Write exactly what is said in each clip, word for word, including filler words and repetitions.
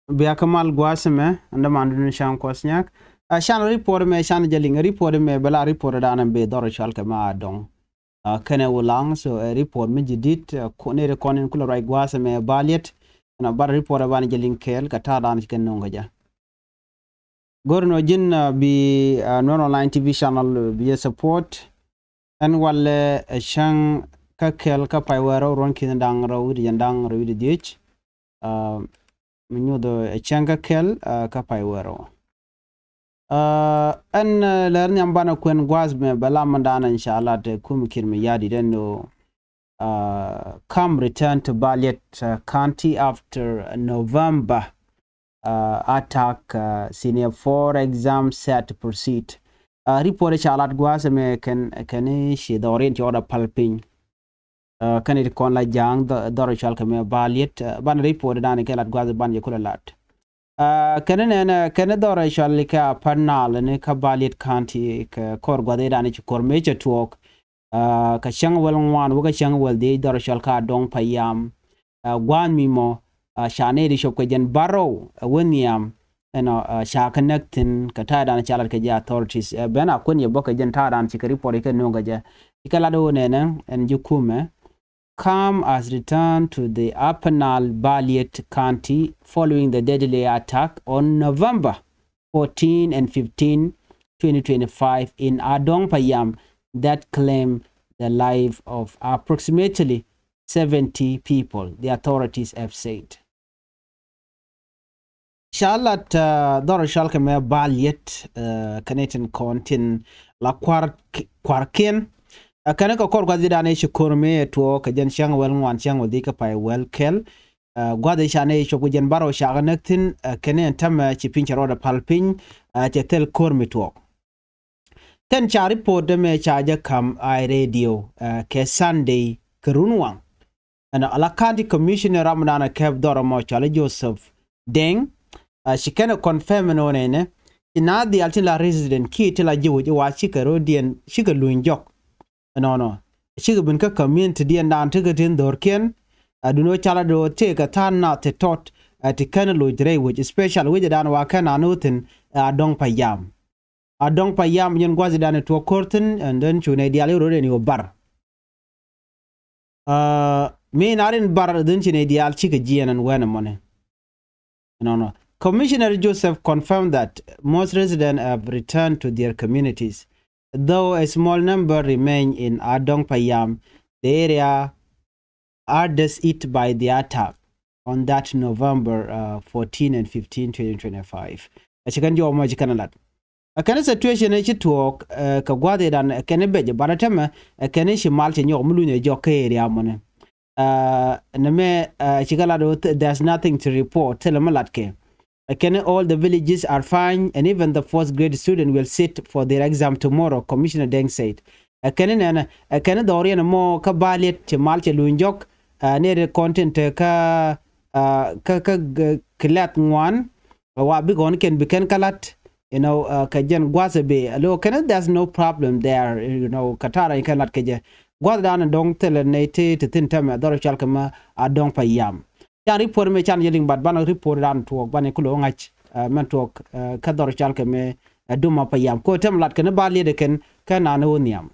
Bia kä mal gua̱a̱th ɛmɛ, ɛn däman duni Can Kuɔth Nyak. A can report ɛmɛ can jɛ liŋ, report ɛmɛ bɛ la report dan ɛn bi dhɔr cɔal kɛ mɛ Adɔŋ. A kɛnɛ Ulaŋ, so ɛ report mi ji̱ di̱t, ɛ nɛy ti kɔn in kulɛ ruac gua̱a̱th ɛmɛ Baliet. Ɛn a bar report ɛ ban jɛ liŋ kɛɛl kɛ ta̱a̱ dan ci kɛ no̱o̱ŋ kɛ jɛ. Go̱r nɔ ji̱n, a, bi, a, Nuer Online T V channel, a, bi jɛ support. Ɛn walɛ, a, cäŋ kä kɛl kä pay wɛɛr rɛw ruɔ̱n ki̱n da̱ŋ rɛw wi̱cdɛ jiɛn da̱ŋ rɛw wi̱cdɛ dhiec. A, mi nyuth, a, cäŋ kä kɛl, a, kä pay wɛɛr rɛw. A, ɛn, a, lɛr nhiam banɛ kuɛn gua̱a̱th mɛ bɛ lam mi da̱a̱n in ca lat, a, kum ki̱n mi ya̱di̱t ɛn ɣöö, a, come return to Baliet, a, County after November, a, attack, a, senior four exam set to proceed. A, report ca lat gua̱a̱th ɛmɛ kɛn, kɛn ci dhɔriɛn ci ɣɔt a päl piny. A, kɛn it kɔn la ja̱a̱ŋ dhɔ-, dhɔr cɔal kɛ mɛ Baliet, a, ban report dan kɛ lat gua̱a̱th ban jɛ kulɛ lat. A, kɛn nɛn, a, kɛn dhɔr cɔal kɛ Upper Nile ni kä Baliet County kɛ kɔr gua̱a̱th dan ci kɔr mɛ cɛ tuɔɔk. A, kɛ cäŋ wäl ŋuan wä kɛ cäŋ wäl dhiec dhɔr cɔal kɛ Adɔŋ Payam. A, gua̱a̱th mi mɔ, a, ca nɛy ti cop kɛ jiɛn bärɔw, a, wä nhiam, ɛnɔ, a, ca kɛ näk thi̱n kɛ ta̱a̱ dan ca lat kɛ jɛ authorities. A, ben a kuɛn yɛ bä kɛ jiɛn ta̱a̱ dan ci kɛ report kɛ no̱o̱ŋ kɛ jɛ. Ci kɛ lat wä nɛnɛ, ɛn ji̱ kumɛ. Calm has returned to the Upper Nile Baliet County following the deadly attack on November fourteen and fifteen, twenty twenty-five in Adong Payam that claimed the life of approximately seventy people, the authorities have said. Ca lat, uh, dhɔr cɔal kɛ mɛ Baliet, uh, kɛnɛ tin kɔn tin la kuar, kuarkiɛn. Uh, kɛnɛ kɛ kɔr gua̱th idan i̱ ci ko̱r mi ɛ tuɔɔk kɛ jɛn cäŋ wäl ŋuan cäŋ wäl dhiec kɛ pay wäl kɛl. Uh, gua̱th i̱ ca nɛ i̱ cop kɛ jɛn bärɔw ca kɛ näk thi̱n, uh, kɛnɛ ɛn tämɛ ci piny cɛ rɔɔdɛ päl piny, uh, cɛ thil ko̱r mi tuɔɔk. Kɛn ca report dämɛ ca jɛ ka̱m Eye Radio, uh, kɛ Sunday kɛ run waŋ. Ɛn ala County Commissioner ram dan ɛ kɛp dhɔr ɛmɔ cɔal i̱ Joseph Deng, uh, ci kɛn ɛ confirm ɛn ɣän ɛnɛ ci naath diaal tin la resident kiɛ tin la ji̱ wec i̱ wa cikɛ ro̱diɛn cikɛ luny jɔk. Ɛnɔnɔ cikɛ ben kä community diɛn dan tekɛ tin dho̱rkiɛn, uh, duundɛ ɣöö ca la do̱r tëëkɛ tha̱a̱ŋ nath ti tɔt, uh, ti kɛn loc rɛy wec, especially wec ɛ dan wa kɛn an ɣöö thi̱n, uh, Adong Payam. Adong Payam jɛn gua̱th idan i̱ tuɔɔk ko̱r thi̱n, and then cu nɛy diaal i̱ ro̱d ɛn i̱ wä bar. Uh, mi na rin bar dhin ci nɛy diaal cikɛ jiɛɛn ɛn wɛn ɛmɔni. Nɔnɔ. Commissioner Joseph confirmed that most residents have returned to their communities, though a small number remain in Adong Payam, the area hardest hit by the attack on that November, uh, fourteen and fifteen, twenty twenty-five. A ci kɛn jɔw mɔ ci kɛn lat. Ɛ kɛn situation ɛ ci tuɔɔk, ɛ, kɛ gua̱th idan ɛ kɛn i̱ bɛc ɛ bat ɛ tämɛ ɛ kɛn i̱ ci mal cɛ nyɔk mi luny ɛ jɔk kä area mɔni. Ɛ, nɛ mɛ, ɛ, ci kɛ lat ɣöö th-, there's nothing to report, thilɛ mi lat kɛ. Ɛ kɛn i̱ all the villages are fine and even the fourth grade student will sit for their exam tomorrow, Commissioner Deng said. Ɛ kɛn i̱ nɛnɛ, ɛ kɛn i̱ dhɔriɛn ɛmɔ kä Baliet ci mal cɛ luny jɔk, ɛ, nɛy ti kɔn tin te kä, ɛ, kä, kä, kä kilath ŋuan, ɛ wa bikɛ ɣɔn kɛn bi kɛn kä la̱t, you know, uh, kɛ jɛn gua̱th ɛ bee. Alo kɛn there's no problem there, you know, kɛ ta̱a̱ rɛy kɛn la̱t kɛ jɛ. Gua̱th dan ɛ dɔ̱ŋ thilɛ nɛy ti ti thi̱n tämɛ dhɔr cɔal kɛ mɛ Adong Payam. Can report mɛ can yɛ liŋ bat banɛ report dan tuɔɔk banɛ kulo ŋa̱c, uh, mɛn tuɔɔk, uh, kä dhɔr cɔal kɛ mɛ, uh, Adong Payam. Ko tämɛ lat kɛn Baliet ɛ kɛn kɛn an ɛ wä nhiam.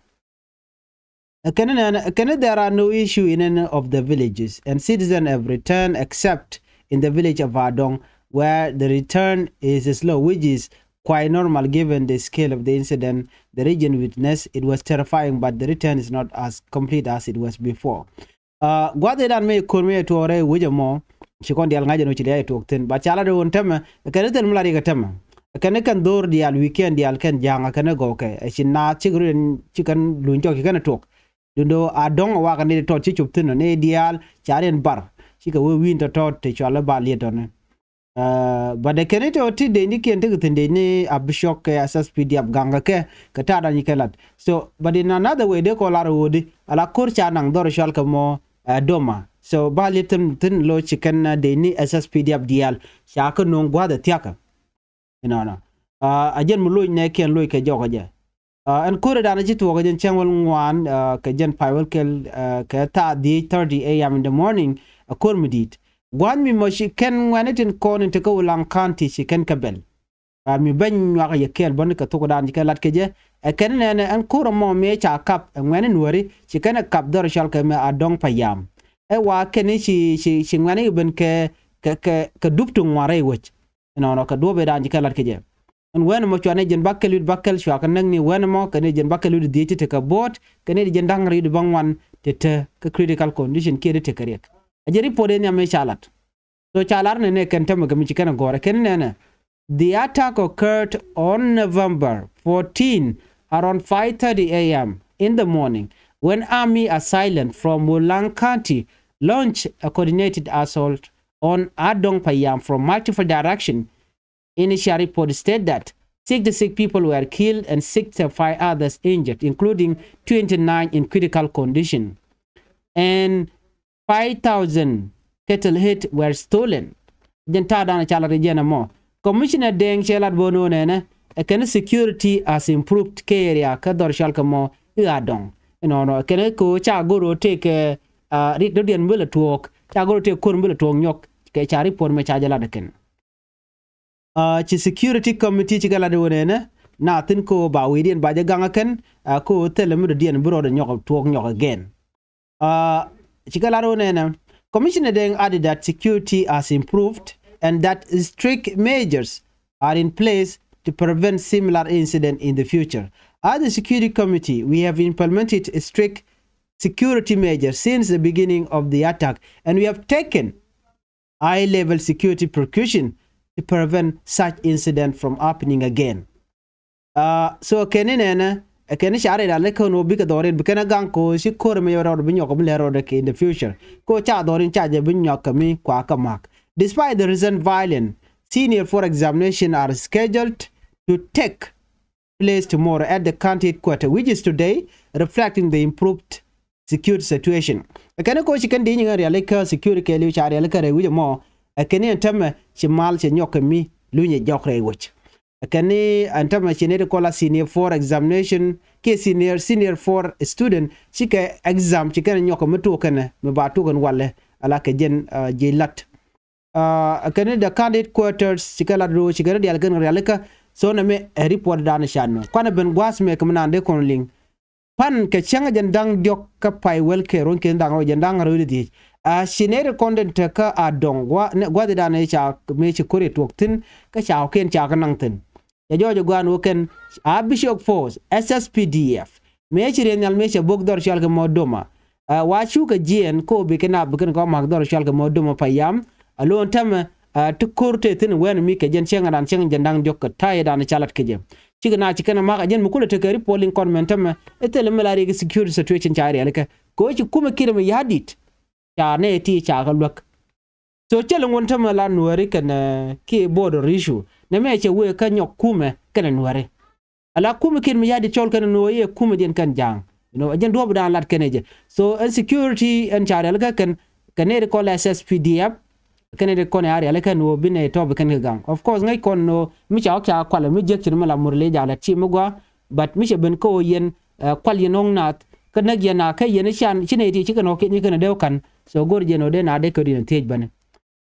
Ɛ kɛn nɛn, ɛ kɛn there are no issue in any of the villages, and citizens have returned except in the village of Adong, where the return is slow, which is quite normal given the scale of the incident the region witnessed. It was terrifying, but the return is not as complete as it was before. Uh, gua̱th idan mi ko̱r mi ɛ tuɔɔk rɛy wec ɛmɔ, ci kɔn diaal ŋa̱c ɛn ɣöö ci lia̱a̱ ɛ tuɔɔk thi̱n. But ca lat ɛ ɣöö tämɛ, ɛ kɛn i̱ thil mi la riɛk ɛ tämɛ. Ɛ kɛn i̱ kɛn dho̱r diaal wi̱i̱kiɛn diaal kɛn ja̱a̱ŋ ɛ kɛn i̱ gɔwkɛ. Ɛ ci naath cikɛ rut ɛn ci kɛn luny cɔk ci kɛn ɛ tuɔɔk. Duundɛ ɣöö Adong ɛ wakɛ nɛy ti tɔt ci cop thi̱n ɔ, nɛy diaal ca riɛn bar. Cikɛ wee wi̱i̱n tɔ̱tɔ̱ ti cɔal i̱ Baliet tɔ̱ni. Uh, but ɛ kɛn i̱ tɔ̱ ti dec ni kiɛn tekɛ thi̱n dec ni a bi cɔk kɛ S S P D F gaŋkɛ kɛ, kɛ ta̱a̱ dan ci kɛn lat. So, but in another way, dee kɔn lar ɛ ɣöö di, ala ko̱r ca naŋ dhɔr cɔal kɛ mɔ, uh, Doma. So, Baliet thi̱n, thi̱n lo̱c ci kɛn, uh, dec ni S S P D F diaal ca kɛ no̱o̱ŋ gua̱a̱th ɛ thia̱kä. Inɔnɔ. Uh, a jɛn mi loc nɛ kiɛn loc kɛ jɔk ɛ jɛ. Uh, ɛn ko̱r idan ci tuɔɔk kɛ jɛn cäŋ wäl ŋuan, uh, kɛ jɛn pay wäl kɛl, uh, kɛ thaa dhiec thirty A M in the morning, a ko̱r mi di̱i̱t. Gua̱a̱th mi mɔ ci kɛn ŋuɛ̈ni tin kɔn in te kä Ulaŋ County ci kɛn kɛ bɛl. A mi beny nyuak yɛ kɛɛl bäni kɛ thok dan ci kɛ lat kɛ jɛ. Ɛ kɛn nɛnɛ ɛn ko̱r ɛmɔ mëë ca kap ɛ ŋuɛ̈ni nuääri ci kɛn ɛ kap dhɔr cɔal kɛ mɛ Adɔŋ Payam. Ɛ wa kɛn ci ci ci ŋuɛ̈ni ben kɛ kɛ kɛ kɛ dup ti ŋuan rɛy wec. Ɛnɔnɔ kɛ duɔ̱p ëëdan ci kɛ lat kɛ jɛ. Ɛn wen ɛmɔ cua ni jiɛn bakɛl wi̱cdɛ bakɛl cua kɛ näk ni wen ɛmɔ kɛ ni jiɛn bakɛl wi̱cdɛ dhieec ti tekɛ bo̱o̱t kɛ ni jiɛn da̱ŋ rɛw wi̱cdɛ bäŋuan ti te kä critical condition kiɛ ti tekɛ riɛk. A jɛ report ëë nhiam mëë ca lat. So ca lar ni nɛ kɛn tämɛ kɛ mi ci kɛn a gɔ̱rɛ kɛn nɛnɛ. The attack occurred on November fourteen around five thirty a m in the morning when army assailant from Mulang County launched a coordinated assault on Adong Payam from multiple direction. Initial report state that sixty-six people were killed and sixty-five others injured, including twenty-nine in critical condition. And five thousand cattle head were stolen. Jɛn ta̱a̱ dan ca lat kɛ jɛn ɛmɔ. Commissioner Deng cɛ lat bä nöö nɛnɛ ɛ kɛn security has improved kɛ area kä dhɔr cɔal kɛ mɔ i̱ Adɔŋ. Inɔnɔ ɛ kɛn ko ca go̱r ɔ tëëkɛ riɛk dɔ̱diɛn mi lɛ tuɔɔk ca go̱r ɔ tëëk ko̱r mi lɛ tuɔɔk nyɔk kɛ ca report mɛ ca jɛ lat ɛ kɛn. Ci security committee ci kɛ lat iwä nɛnɛ na thin ko ba wi̱i̱diɛn ba jɛ gaŋ akɛn ko thilɛ mi dɔ̱diɛn bi rɔɔdɛ nyɔk tuɔɔk nyɔk again. Ci kɛ lat iwä nɛnɛ. Commissioner Deng added that security has improved and that strict measures are in place to prevent similar incident in the future. As the security committee, we have implemented strict security measures since the beginning of the attack and we have taken high-level security precaution to prevent such incident from happening again. So kɛn ni nɛnɛ ɛ kɛn ni ca rɛy ral ni kɛn wä bikɛ dhɔrin bi kɛn a gaŋ ko ci ko̱r mi yɛ rɔɔd bi nyɔk mi lɛ rɔɔd kɛ in the future ko ca dhɔrin ca jɛ bi nyɔk kɛ mi kua kɛ mak. Despite the recent violence, senior for examination are scheduled to take place tomorrow at the county headquarters, which is today, reflecting the improved security situation. Ɛ kɛn ni ko ci kɛn di nyiŋ riali kä security kɛ liu ca riali kä rɛy wi̱c ɛmɔ ɛ kɛn ni ɛn tämɛ ci mal cɛ nyɔk kɛ mi lunyɛ jɔk rɛy wec. Ɛ kɛn ni ɛn tämɛ ci ni ti kɔla senior four examination kiɛ senior senior four student ci kɛ exam ci kɛn nyɔk kɛ mi tuɔk kɛnɛ mi ba tuɔk kɛn walɛ ala kɛ jɛn jiec lat. Kɛn ni the county headquarters ci kɛ lat ro̱o̱ ci kɛn ni dial kɛn rialikä. So nɛ mi ɛ report dan can mi kuanɛ ben gua̱a̱th mɛ kɛ mi naan dee kɔn liŋ. Pan kɛ cäŋ jɛn da̱ŋ diɔ̱k kä pay wɛl kɛ ruɔ̱n kɛn da̱ŋ rɛw jɛn da̱ŋ rɛw wi̱cdɛ dhieec. A ci nɛy ti kɔn den te kä Adɔŋ gua̱th dan ca mëë ci ko̱r yɛ tuɔk thi̱n kä ca kɔkiɛn ca kɛ naŋ thi̱n. Cɛ jɔɔc ɛ gua̱a̱n wä kɛn a bishop force S S P D F. Mëë ci riɛn nhial mëë cɛ bok dhɔr cɔal kɛ mɔ Doma. Wa cukɛ jiɛɛn ko bikɛ na bikɛn kɔ mak dhɔr cɔal kɛ mɔ Doma Payam. A lo̱o̱n tämɛ ti ko̱r te thi̱n wɛn mi kɛ jɛn cäŋ dan cäŋ jɛn da̱ŋ diɔ̱k kɛ ta̱yɛ dan ca lat kɛ jɛ. Cikɛ na ci kɛn a mak a jɛn mi kulɛ tekɛ report liŋ kɔn mɛn tämɛ. Ɛ thilɛ mi la riɛk security situation ca riɛlikɛ. Kɛ ɣöö ci kumɛ Kiir Mayardit ca nɛy ti ca kɛ luäk. So cä li ŋuɔ̱n tämɛ la Nuääri kɛnɛ kiɛ border issue nɛ mɛ cɛ wee kä nyɔk kumɛ kɛnɛ Nuääri. Ala kumɛ Kiir Mayardit cɔl kɛnɛ Nuääri yɛ kumɛ jɛn kɛn ja̱a̱ŋ. You know, ɛ jɛn duɔ̱ɔ̱p dan lat kɛnɛ jɛ. So ɛn security ɛn ca rialikä kɛn kɛ nɛy ti kɔn la S S P D F. Kɛnɛ ti kɔn a rialikä ni ɣöö bi nɛy tɔ̱ bi kɛn kɛ gaŋ. Of course ŋäc kɔn ni ɣöö mi ca wä ca kualɛ mi jiäk ci ni mi la Murle ja̱ lät ci mi gɔaa. But mi cɛ ben kä ɣöö yɛn kual yɛn ɣɔ̱ŋ naath kä näk yɛn a kä yɛn ci nɛy ti ci kɛn ɣɔ̱kiɛn ci kɛn a dee wä ka̱n. So go̱r jɛn ɣöö dee na dee kɛ ri ni thiec bäni.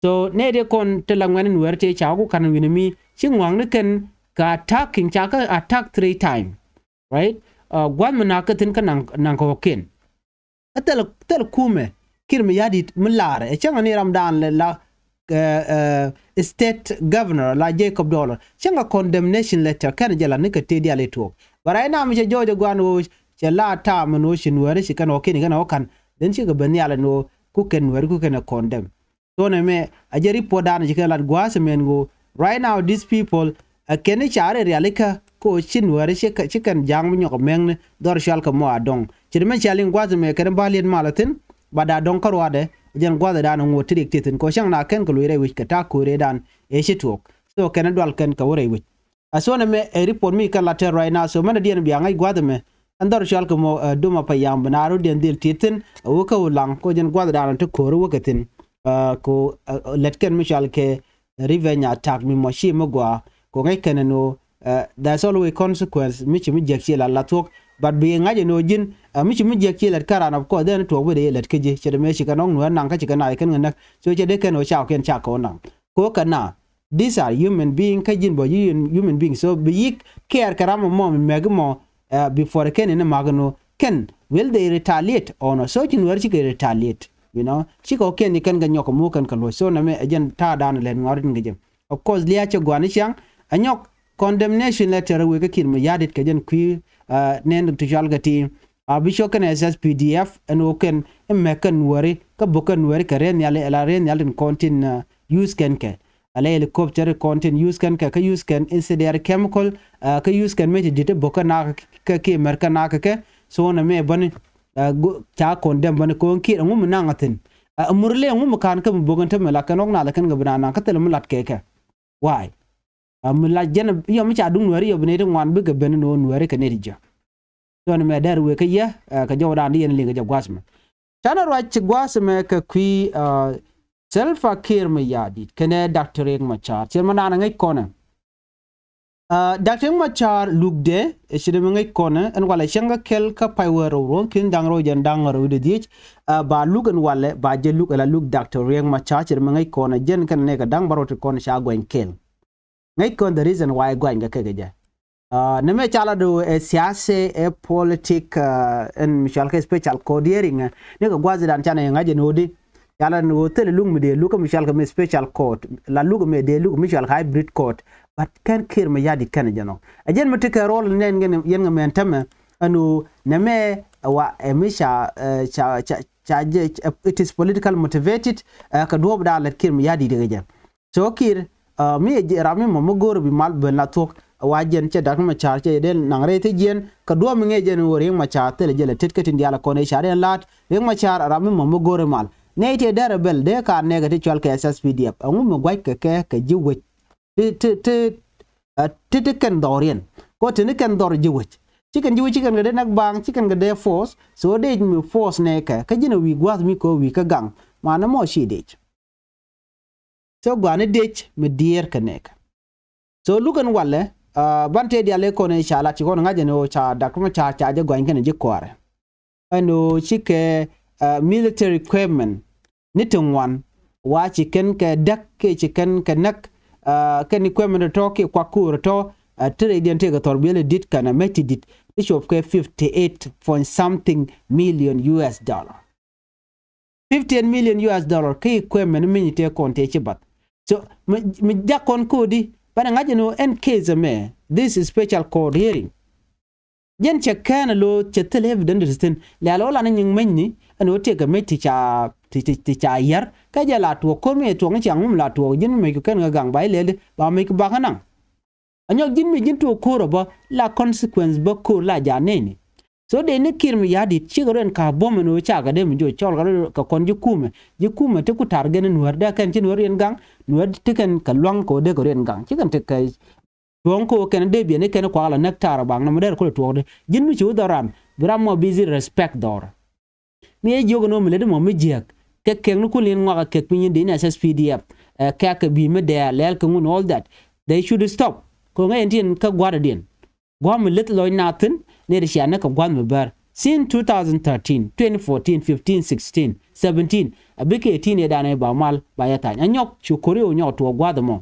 So nɛy ti kɔn ti la ŋuɛ̈ni Nuääri ti ca wä ku ka̱n wi̱ni mi ci ŋua̱a̱ŋni kɛn kɛ attack ki̱n ca kä attack three time. Right? Gua̱th mi na̱k kä thi̱n kä naŋ kɛ ɣɔ̱kiɛn. Ɛ thil thil kumɛ Kiir Mayardit mi laarɛ ɛ cäŋɛ ni ramdan lɛ la state governor la Jacob Dollar cäŋɛ condemnation letter kɛn jɛ la ni kɛ tëë diali tuɔɔk. But right now mi cɛ jɔɔc ɛ guan ɣöö cɛ la taam ɛn ɣöö ci Nuääri ci kɛn ɣɔ̱kiɛn kɛn ɣɔ̱ka̱n. Then cikɛ ben nhial ɛn ɣöö ku kɛn Nuääri ku kɛn ɛ condemn. So nɛ mɛ a jɛ report dan ci kɛ lat gua̱a̱th mɛn ɣöö right now these people ɛ kɛn i̱ ca rɛ rialikä kɛ ɣöö ci Nuääri ci kɛn ja̱a̱ŋ mi nyɔk mɛŋni dhɔr cɔal kɛ mɔ Adɔŋ. Ci ti mɛ cia liŋ gua̱a̱th mɛ kɛn ba liet mal thi̱n ba da dɔŋ kä ruaadɛ. Jɛn gua̱a̱th dan ŋot ti riɛk ti thi̱n kɛ ɣöö cäŋ na kɛn kɛ luc rɛy wi̱c kɛ ta̱a̱ ko̱o̱rɛ dan ëë ci tuɔɔk. So kɛn i̱ dual kɛn kɛ wä rɛy wi̱c. A so nɛ mɛ ɛ report mi kɛ lat tɛr right now so mɛn i̱ diɛn bia ŋäc gua̱a̱th mɛ. Ɛn dhɔr cɔal kɛ mɔ Doma Payam bi na rot diɛn dhil ti thi̱n a wä kä Ulaŋ kɛ ɣöö jɛn gua̱a̱th dan ti ko̱o̱rɛ wä kɛ thi̱n. Ko lɛt kɛn mi cɔal kɛ revenge attack mi mɔ ci mi gɔaa ko ŋäc kɛn ɛn ɣöö there's always consequence mi ci mi jiäk ci la la thuɔ̱k. But bi ŋa̱c ɛn ɣöö ji̱n Ɛ, mi ci mi jiäk ci lät kä ran, of course, then tuɔɔk bi dee lät kä ji̱. Cɛ dee mëë ci kɛ nɔŋ nuäär naŋ kä ci kɛ na kɛn kɛ näk. So cɛ dee kɛn ɣöö ca kɛn ca kɛ wä naŋ. Ko kɛ na, these are human being, kä ji̱n bä ji̱ human being. So bi yik care kɛ ram mɔ mi mɛk mɔ, ɛ, before kɛn in mak ni kɛn, will they retaliate or not? So ci nuäär ci kɛ retaliate, you know. Ci kɛ wä kɛn ni kɛn kɛ nyɔk kɛ muk kɛn kɛ luɔc. So nɛmɛ ɛ jɛn ta̱a̱ dan lɛt ŋɔarit ni kɛ jɛ. Of course, lia̱a̱ cɛ gua̱n i̱ ciaŋ, ɛ nyɔk condemnation letter wek kä Kiir Mayardit kɛ jɛn kui̱, ɛ, nɛn ti cual kɛ ti. A bi cok kɛn S S P D F ɛn ɣöö kɛn i̱ mɛk kɛn nuääri, kä bök kɛn nuääri kɛ rɛy nhial, ɛ la rɛy nhial tin kɔn tin, ɛ, use kɛn kɛ. Ɛ la helicopter kɔn tin use kɛn kɛ, kä use kɛn incendiary chemical, ɛ, kä use kɛn mëë ti di̱t i̱ bök kɛ nak kɛ, kɛ kiɛ mɛr kɛ nak kɛ kɛ. So nɛmɛ bäni, ɛ, ca condemn bäni ko̱n Kiir ɛŋu mi naŋ a thi̱n. Ɛ, mur lɛ ɛŋu mi ka̱n kä mi bök ɛn te mi la kɛn ɣɔ̱k nath ɛ kɛn kɛ bi na naŋ kä thilɛ mi lat kɛ kɛ. Why? Ɛ, mi la jɛn yɔ mi ca duŋ nuääri yɔ bi nɛy ti ŋuan bikɛ ben ni ɣöö nuääri kɛ nɛy ti jiäk. Cuɔn mɛ dɛr wek kä yɛ, ɛ, kɛ jɔwdan di yɛn liŋ kɛ jɛ gua̱a̱th mɛ. Canɛ ruac ci gua̱a̱th mɛ kɛ kui̱, ɛ, Salva Kiir Mayardit kɛnɛ Doctor Riek Machar. Cɛ mɛ naan ŋäc kɔnɛ. Ɛ, Doctor Riek Machar lukdɛ, ɛ, ci dee mɛ ŋäc kɔnɛ ɛn walɛ cäŋ kä kɛl kä pay wä rɛw ruɔ̱ŋ ki̱n da̱ŋ rɛw jɛn da̱ŋ rɛw dee dhiec. Ɛ, ba luk ɛn walɛ ba jɛ luk ɛ la luk Doctor Riek Machar ci dee mɛ ŋäc kɔnɛ jɛn kɛn nɛ kɛ da̱ŋ bärɔw ti kɔn ca guɛny kɛl. Ŋäc kɔn the reason why guany kɛ kɛ kɛ jɛ. Ɛ, ni mɛ ca la do ɛ siasa, ɛ politik, ɛ, ɛn mi cɔal kɛ special court hearing, ɛ, ni kɛ gua̱th dan canɛ ŋa̱c ɛn ɣöö di. Ca la ni ɣöö thil luk mi dee luk mi cɔal kɛ mi special court, la luk mi dee luk mi cɔal kɛ hybrid court. But kɛn Kiir Mayardit kɛn jɛ nɔ. Ɛ jɛn mi ti kɛ rol nɛn yɛn ŋɛ mɛn tämɛ, ɛn ɣöö nɛ mɛ, ɛ, wa, ɛ, mi ca, ɛ, ca, ca, ca jɛ, ɛ, it is political motivated, ɛ, kɛ duɔ̱ɔ̱p da̱a̱ lät Kiir Mayardit kɛ jɛ. So Kiir, ɛ, mi ɛ ram mi mɔ mi go̱o̱r bi mal ben la thuɔ̱k, ɛ, wa jɛn cɛ Doctor Machar cɛ dee naŋ rɛy thijiɛn kɛ duɔ̱ɔ̱p mi ŋäc jɛn ɣöö Riek Machar thilɛ jɛ lɛ tet kä tin diaal ɛ kɔn ɛ car ɛn la̱a̱t Riek Machar ɛ ram mi mɔ mi go̱o̱r ɛ mal. Nɛy tëë dɛr ɛ bɛl dee ka nɛɛkɛ ti cual kɛ S S P D F. Ɛŋu mi gua̱c kɛ kɛ kɛ ji̱ wec ti, ti, ti, ɛ, ti, ti kɛn dhɔriɛn. Kɔ ti ni kɛn dhɔr ji̱ wec. Ci kɛn ji̱ wec ci kɛn kɛ dee näk baaŋ, ci kɛn kɛ dee force. So dee mi force nɛɛkɛ. Kä ji̱n ɛ wi̱i̱ gua̱a̱th mi kɛ wi̱i̱ kä gaŋ. Manɛ mɔ ci dee. So gua̱a̱ni dec mi diɛɛr kɛ nɛɛk. So luk ɛn walɛ, ɛ, ban tëë diaal ëë kɔn ëë ca lat ci kɔn ŋa̱c ɛn ɣöö ca Doctor Machar ca jɛ gɔany kɛnɛ ji̱ kɔaarɛ. Ɛn ɣöö cikɛ, ɛ, military equipment ni ti ŋuan wa ci kɛn kɛ däk kiɛ ci kɛn kɛ näk, ɛ, kɛn equipment tɔ̱ kiɛ kuak ko̱o̱r tɔ̱, ɛ, ti rɛydiɛn tëëkɛ thɔr biɛl ɛ di̱t kɛnɛ mec ti di̱t ti cop kɛ fifty eight point something million U S dollar. Fifty eight million U S dollar kä equipment mi nyi tëë kɔn tëë ci bath. So mi, mi jak kɔn ko̱di banɛ ŋa̱c ɛn ɣöö ɛn case ɛmɛ, this is special court hearing. Jɛn cɛ kɛn ɛ lo̱o̱ cɛ thil evidence ti thi̱n. Lɛ̈ɛ̈l ɣöö lan ni nyiŋ mecni ɛn ɣöö tëëkɛ mec ti ca, ti, ti, ti ca yär. Kä jɛ la tuɔɔk ko̱r mi ɛ tuɔɔk ni ciaŋ mi la tuɔɔk ji̱n mi mec kɛ kɛn ɣä gaŋ ba ilɛli ba mec kɛ bakä naŋ. Anyɔk ji̱n mi ji̱n tuɔɔk ko̱r ɛ bä la consequence bä ko̱r la ja̱ nɛɛni. So dee ni Kiir Mayardit cikɛ rɔ ɛn ka̱a̱ buɔ̱m ɛn ɣöö cakɛ dee mi jiɔ cɔl kɛ rɔ kɛ kɔn ji̱ kumɛ. Ji̱ kumɛ ti ku tar gɛn nuäär dee kɛn ci nuäär riɛn gaŋ. Nuäär ti kɛn kɛ lua̱ŋ kɛ ɣöö dee kɛ riɛn gaŋ ci kɛn ti kɛ tuɔ̱ŋ kɛ ɣöö kɛn dee biɛn i̱ kɛn kuak la näk tar ɛ baŋ nɔmɔ dee rɛ kulɛ tuɔɔk dee. Ji̱n mi ci wä dhɔran bi ram mɔ busy respect dhɔr. Mi ɛ jiök ɛn ɣöö mi lät ɛmɔ mi jiääk kɛ kɛk ni kun liɛn ŋuak ɛ kɛk piny in dee in S S P D F, ɛ, kɛk kɛ bi̱i̱ mi dɛɛr lɛɛl kɛ ŋun, all that. They should stop. Kɛ ɣöö ŋäc ɛn ti ɛn kä gua̱a̱r ɛdiɛn. Gua̱a̱r mi lät lɔc naath thi̱n nɛy ti cia näk kɛ gua̱a̱th mi bäär. Since two thousand thirteen, twenty fourteen, fifteen, sixteen, seventeen, a bikɛ eighteen ëëdan ëë ba mal ba yɛ tha̱a̱ny. Anyɔk cu ko̱ri ɣöö nyɔk tuɔɔk gua̱a̱th ɛmɔ.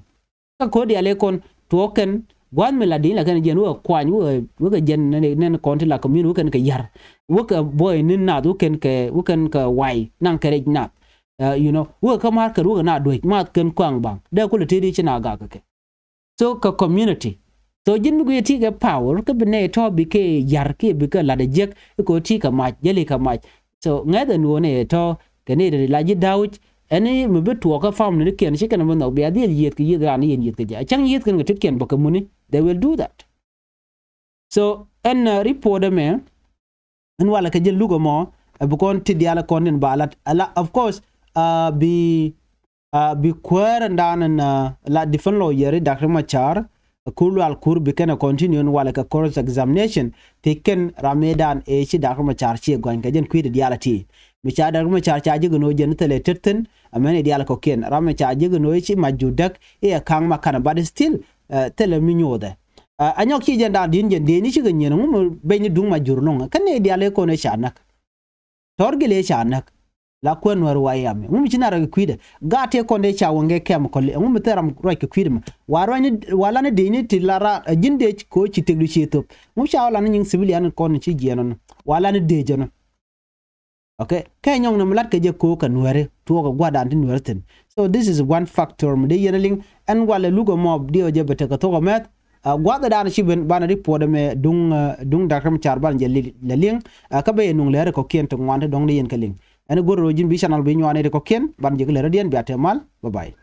Kä ko̱r diaal ëë kɔn tuɔɔk kɛn gua̱a̱th mi la di̱ny la kɛn jiɛn wekɛ kuany wekɛ, wekɛ jiɛn nɛn, nɛn kɔn ti la community wekɛn kɛ ya̱r. Wekɛ buɔy ni nath wekɛn kɛ, wekɛn kɛ way naŋ kɛ rɛc nath. Ɛ, you know, wekɛ kä market wekɛ na duec math kɛn kuaŋ baŋ. Dee kulɛ tëëdi ci na gak kɛ kɛ. So kɛ community. So ji̱n mi guiy ti kɛ power kä bi nɛy tɔ̱ bikɛ ya̱r kiɛ bikɛ lat ɛ jiäk i̱ kɛ ɣöö ti kɛ mac jäli kɛ mac. So ŋäth ɛn ɣöö nɛy tɔ̱ kɛ nɛy ti la ji̱ da̱wuc. Ɛn i̱ mi bi tuɔɔk kä family ni kiɛn ci kɛn bi nhɔk bia dhil yiëëth kɛ yiëëth raan ni yɛn yiëëth kɛ jɛ a cäŋ yiëëth kɛn kɛ tet kiɛn bä kɛ muni. They will do that. So ɛn, uh, report ɛmɛ ɛn walɛ kɛ jɛ luk ɛmɔ ɛ bi kɔn ti diaal ɛ kɔn tin ba lat ala, of course, uh, bi, uh, bi kuäär ɛn daan ɛn, uh, la defend lawyer i̱ Doctor Machar, uh, Kur Lual Kur bi kɛn ɛ continue ɛn walɛ kɛ cross examination ti kɛn ram mëë daan ëë ci Doctor Machar ci ɛ gɔ̱a̱ny kɛ jɛn kui̱ ti diaal ɛ ti. Mi ca Doctor Machar ca ji̱ gɛ no̱o̱ jɛn thilɛ tet thi̱n ɛmɛn ɛ diaal ɛ kɔ̱kiɛn ram mi ca ji̱ gɛ no̱o̱ ci mac ju däk i̱ ɛ ka̱ŋ ma kanɛ, but still, uh, thilɛ mi nyothɛ. Ɛ, anyɔk ci jɛn da̱a̱n di̱n jɛn dee ni cikɛ nyiɛn ŋu mi beny ni duŋ ma jur loŋ. Kä nɛy diaal ëë kɔn ëë ca näk. Tɔr gil ëë ca näk. La kuɛn Nuɛr wa yam. Ŋu mi ci na rɔ kɛ kui̱dɛ. Gaat tëë kɔn dee ca wä ŋɛ kɛm kɔli. Ŋu mi thil ram ruac kɛ kui̱dɛ mɛ. Wa ruac ni, wa la ni dee ni ti la ra, ɛ, ji̱n dee kɛ ɣöö ci tëk du ci thop. Ŋu ca wä la ni nyiŋ civilian kɔn ci jiɛn ɔnɔ. Wa la ni dee jɔnɔ. Okay, kɛ nyɔŋ ni mi lat kɛ jɛ ko̱o̱k kɛ Nuɛri, tuɔɔk kɛ gua̱dan ti Nuɛri thi̱n. So this is one factor mi dee yɛn a liŋ, ɛn walɛ luk ɛmɔ diɛ jɛ bɛ tekɛ thok ɛmɛth. Ɛ, gua̱dhɛ dan ci ben banɛ report ɛmɛ duŋ, ɛ, duŋ Doctor Machar banɛ jɛ lɛ liŋ. Ɛ, kä bɛ yɛ nuŋ lɛri kɔkiɛn ti ŋuan ti dɔŋ ni yɛn kɛ liŋ. Ɛn go̱r rɔ ji̱n bi channel bi nyuan ni ti kɔkiɛn, banɛ jɛ kɛ lɛri diɛn bia tɛ mal. Bye bye.